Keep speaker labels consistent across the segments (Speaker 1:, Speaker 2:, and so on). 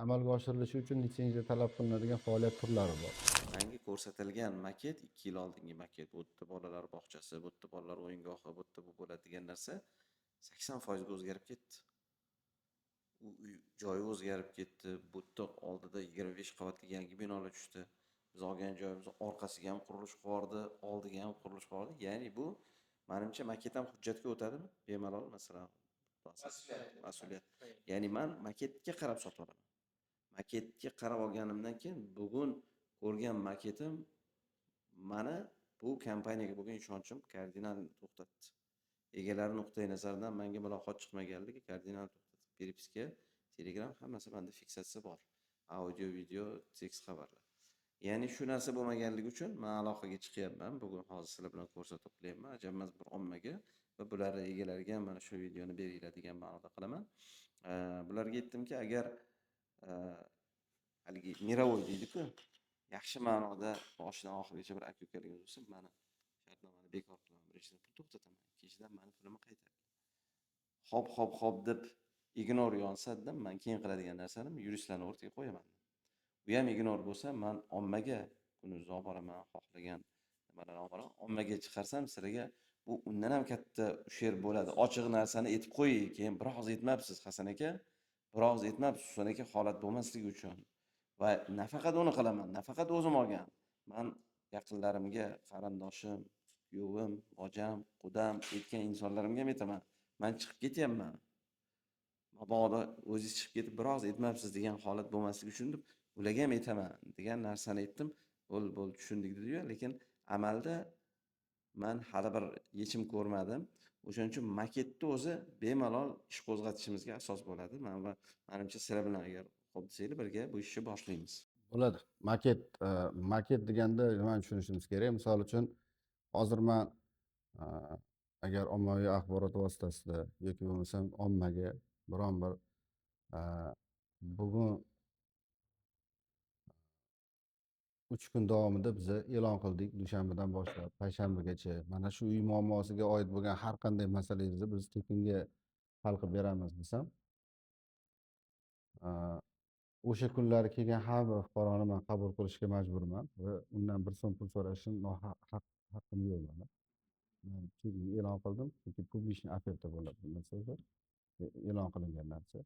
Speaker 1: Amalga oshirilishi uchun litsenziya talab qilinadigan faoliyat turlari bor.
Speaker 2: Manga ko'rsatilgan maket 2 yil oldingi maket. Bu yerda bolalar bog'chasi, bu yerda bolalar o'yingohi, bu yerda bu bo'ladi degan narsa 80%ga o'zgarib ketdi. U uy joyi o'zgarib ketdi. Bu yerda oldida 25 qavatli yangi binolar tushdi. Biz olgan joyimiz orqasiga ham qurilish qilib yubordi, oldiga ham qurilish qilib yubordi. Ya'ni bu, manimcha, maket ham hujjatga o'tadimi? Bemalol, masalan, mas'uliyat. Ya'ni man maketga qarab sotib olaman. Maketga qarab olganimdan keyin bugun ko'rgan maketim mani bu kompaniyaga bo'lgan ishonchim kardinal to'xtatdi. Egalari nuqtai nazaridan manga muloqot chiqmaganligi kardinal to'xtatdi. Переписка, Telegram, hammasi menda fiksatsiya bor. Audio, video, tekst xabarlar. Ya'ni shu narsa bo'lmaganligi uchun man aloqaga chiqyapman. Bugun hozir sizlar bilan ko'rsatuv qilyapman. Ajabmas bir ommaga va bularni egalariga ham mana shu videoni beringlar degan ma'noda qilaman. Bularga aytdimki, agar haligi мировой deydi-ku, yaxshi ma'noda boshidan oxirigacha bir aka ukaligimiz bo'lsa, mani shartnomani bekor qilaman. Birinchidan, pul to'xtataman, ikkinchidan, mani pulimni qaytaring. Hop, hop, hop deb игнор yonsa dedim, man keyin qiladigan narsanim yuristlarni o'rtaga qo'yaman. U ham игнор bo'lsa, man ommaga kuni olib boraman, xohlagan nimalarni olib boraman. Ommaga chiqarsam, sizlarga bu undan ham katta ущерб bo'ladi. Ochiq narsani aytib qo'ying, keyin bir og'iz aytmabsiz, Hasan aka, bir og'iz aytmabsiz, Husan aka, holat bo'lmasligi uchun. Va nafaqat uni qilaman, nafaqat o'zim olgan. Man yaqinlarimga, qarindoshim, kuyovim, bojam, qudam aytgan insonlarimga ham aytaman. Man chiqib ketyapman. Mabodo o'zingiz chiqib ketib bir og'iz aytmabsiz degan holat bo'lmasligi uchun deb ularga ham aytaman degan narsani aytdim. Bo'ldi, bo'ldi, tushundik dediyu, lekin amalda man hali bir yechim ko'rmadim. O'shaning uchun maketni o'zi bemalol ish qo'zg'atishimizga asos bo'ladi. Man va manimcha, sizlar bilan agar xo'p desanglar, birga bu ishni boshlaymiz.
Speaker 1: Bo'ladi. Maket deganda nimani tushunishimiz kerak? Misol uchun, hozir man agar ommaviy axborot vositasida yoki bo'lmasam ommaga biron bir bugun 3 kun davomida biza e'lon qildik, dushanbadan boshlab payshanbagacha mana shu uy muammosiga oid bo'lgan har qanday masalangizni biz tekinga hal qilib beramiz desam, o'sha kunlari kelgan har bir fuqaroni man qabul qilishga majburman va undan bir so'm pul so'rashim haqqim yo'q mani. Man tekinga e'lon qildim, chunki публичный оферта bo'ladi bu narsa o'zi, e'lon qilingan narsa.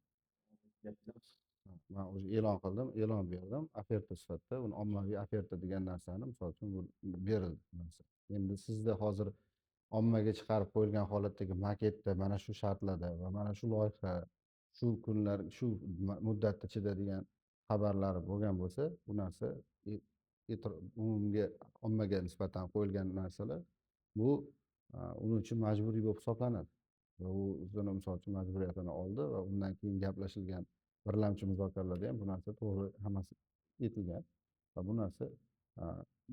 Speaker 1: Man уже e'lon qildim, e'lon berdim oferta sifatida. Uni ommaviy oferta degan narsani, misol uchun, bu berildi bu narsa. Endi sizda hozir ommaga chiqarib qo'yilgan holatdagi maketda mana shu shartlarda va mana shu loyiha shu kunlar, shu muddat ichida degan xabarlari bo'lgan bo'lsa, bu narsa umumga, ommaga nisbatan qo'yilgan narsalar, bu uning uchun majburiy bo'lib hisoblanadi va u o'zini, misol uchun, majburiyatini oldi va undan keyin gaplashilgan birlamchi muzokaralarda ham bu narsa to'g'ri hammasi aytilgan va bu narsa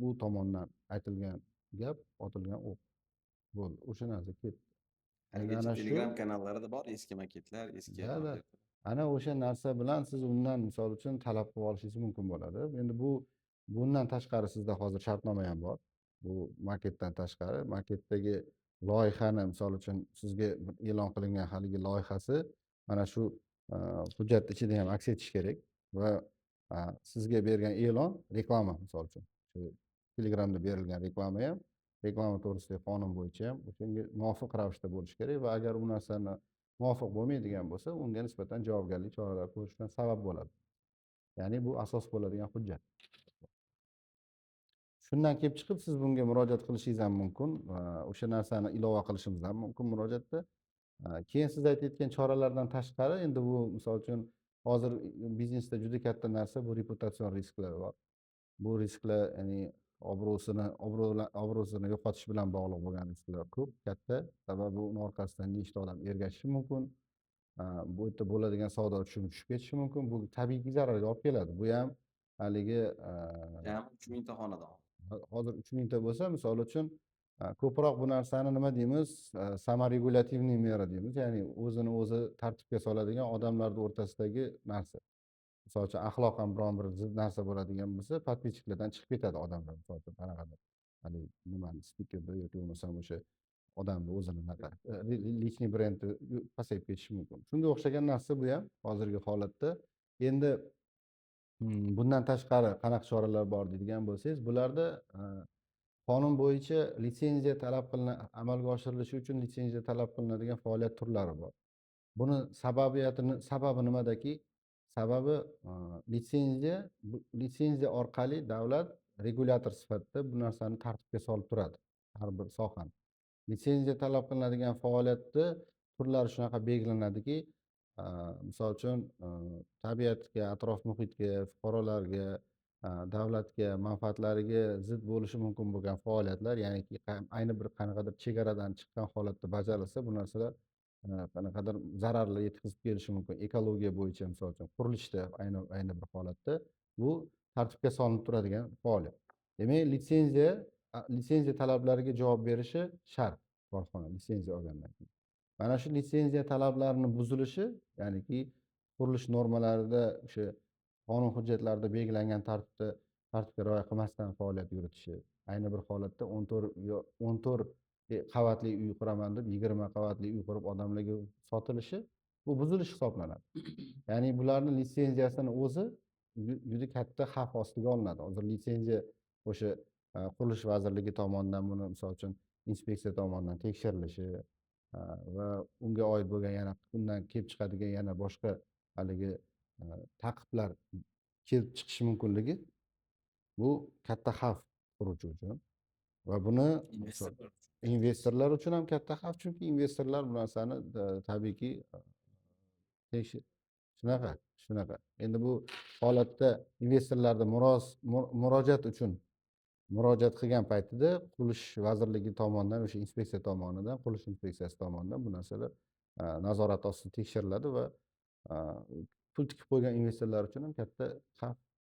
Speaker 1: bu tomondan aytilgan gap otilgan o'q bo'ldi, o'sha narsa ketdi.
Speaker 2: Haligacha
Speaker 1: ana shu
Speaker 2: Telegram kanallarida bor eski maketlar, eski
Speaker 1: Да.
Speaker 2: ofertalar.
Speaker 1: Ana o'sha narsa bilan siz undan, misol uchun, talab qilib olishingiz mumkin bo'ladi. Endi bu bundan tashqari sizda hozir shartnoma ham bor. Bu maketdan tashqari maketdagi loyihani, misol uchun, sizga bir e'lon qilingan haligi loyihasi mana shu hujjat ichida ham aks etishi kerak va sizga bergan e'lon, reklama, misol uchun, shu Telegramda berilgan reklama ham reklama to'g'risidagi qonun bo'yicha ham o'shanga muvofiq ravishda bo'lishi kerak va agar u narsani muvofiq bo'lmaydigan bo'lsa, unga nisbatan javobgarlik choralari ko'rishdan sabab bo'ladi. Ya'ni bu asos bo'ladigan hujjat. Shundan kelib chiqib, siz bunga murojaat qilishingiz ham mumkin va o'sha narsani ilova qilishimiz ham mumkin murojaatda. Keyin siz aytayotgan choralardan tashqari, endi bu, misol uchun, hozir biznesda juda katta narsa, bu reputatsion risklar bor. Bu risklar, ya'ni obro'sini yo'qotish bilan bog'liq bo'lgan risklar ko'p, katta. Sababi uni orqasidan nechta odam ergashishi mumkin. Bu yerda bo'ladigan savdo tushumi tushib ketishi mumkin. Bu tabiiyki zararga olib keladi. Bu ham haligi
Speaker 2: Jami 3000 ta xonadon.
Speaker 1: Hozir 3000 ta bo'lsa, misol uchun, ko'proq bu narsani nima deymiz, саморегулятивный мера deymiz, ya'ni o'zini o'zi tartibga soladigan odamlarni o'rtasidagi narsa. Misol uchun, axloq ham biron bir zid narsa bo'ladigan bo'lsa, подписчик lardan chiqib ketadi odamlar, misol uchun, qanaqadir haligi nimani, spikerda yoki bo'lmasam o'sha odamni o'zini anaqa личный brendi pasayib ketishi mumkin. Shunga o'xshagan narsa bu ham hozirgi holatda. Endi Bundan tashqari qanaqa choralar bor deydigan bo'lsangiz, bularda qonun bo'yicha litsenziya talab amalga oshirilishi uchun litsenziya talab qilinadigan faoliyat turlari bor. Buni sababi nimadaki, sababi litsenziya orqali davlat regulyator sifatida bu narsani tartibga solib turadi har bir sohani. Litsenziya talab qilinadigan faoliyatni turlari shunaqa belgilanadiki, misol uchun, tabiatga, atrof muhitga, fuqarolarga, davlatga manfaatlariga zid bo'lishi mumkin bo'lgan faoliyatlar, ya'niki ayni bir qanaqadir chegaradan chiqqan holatda bajarilsa, bu narsalar qanaqadir zararlar yetkazib kelishi mumkin ekologiya bo'yicha, misol uchun, qurilishda ayni bir holatda bu tartibga solinib turadigan faoliyat. Demak, litsenziya talablariga javob berishi shart korxona litsenziya olgandan keyin. Mana shu litsenziya talablarini buzilishi, ya'niki qurilish normalarida, o'sha qonun hujjatlarida belgilangan tartibga rioya qilmasdan faoliyat yuritishi, ayni bir holatda 14 qavatli uy quraman deb 20 qavatli uy qurib odamlarga sotilishi, bu buzilish hisoblanadi. Ya'ni bularni litsenziyasini o'zi juda katta xavf ostiga olinadi. Hozir litsenziya o'sha Qurilish vazirligi tomonidan buni, misol uchun, inspeksiya tomonidan tekshirilishi va unga oid bo'lgan yana undan kelib chiqadigan yana boshqa haligi ta'qiblar kelib chiqishi mumkinligi, bu katta xavf quruvchi uchun va buni
Speaker 3: investorlar uchun.
Speaker 1: Investorlar uchun ham katta xavf, chunki investorlar bu narsani tabiiyki shunaqa. Endi bu holatda investorlarda murojaat uchun murojaat qilgan paytida Qurilish vazirligi tomonidan, o'sha inspeksiya tomonidan, qurilish inspeksiyasi tomonidan bu narsalar nazorat ostida tekshiriladi va pul tikib qo'ygan investorlar uchun ham katta xavf.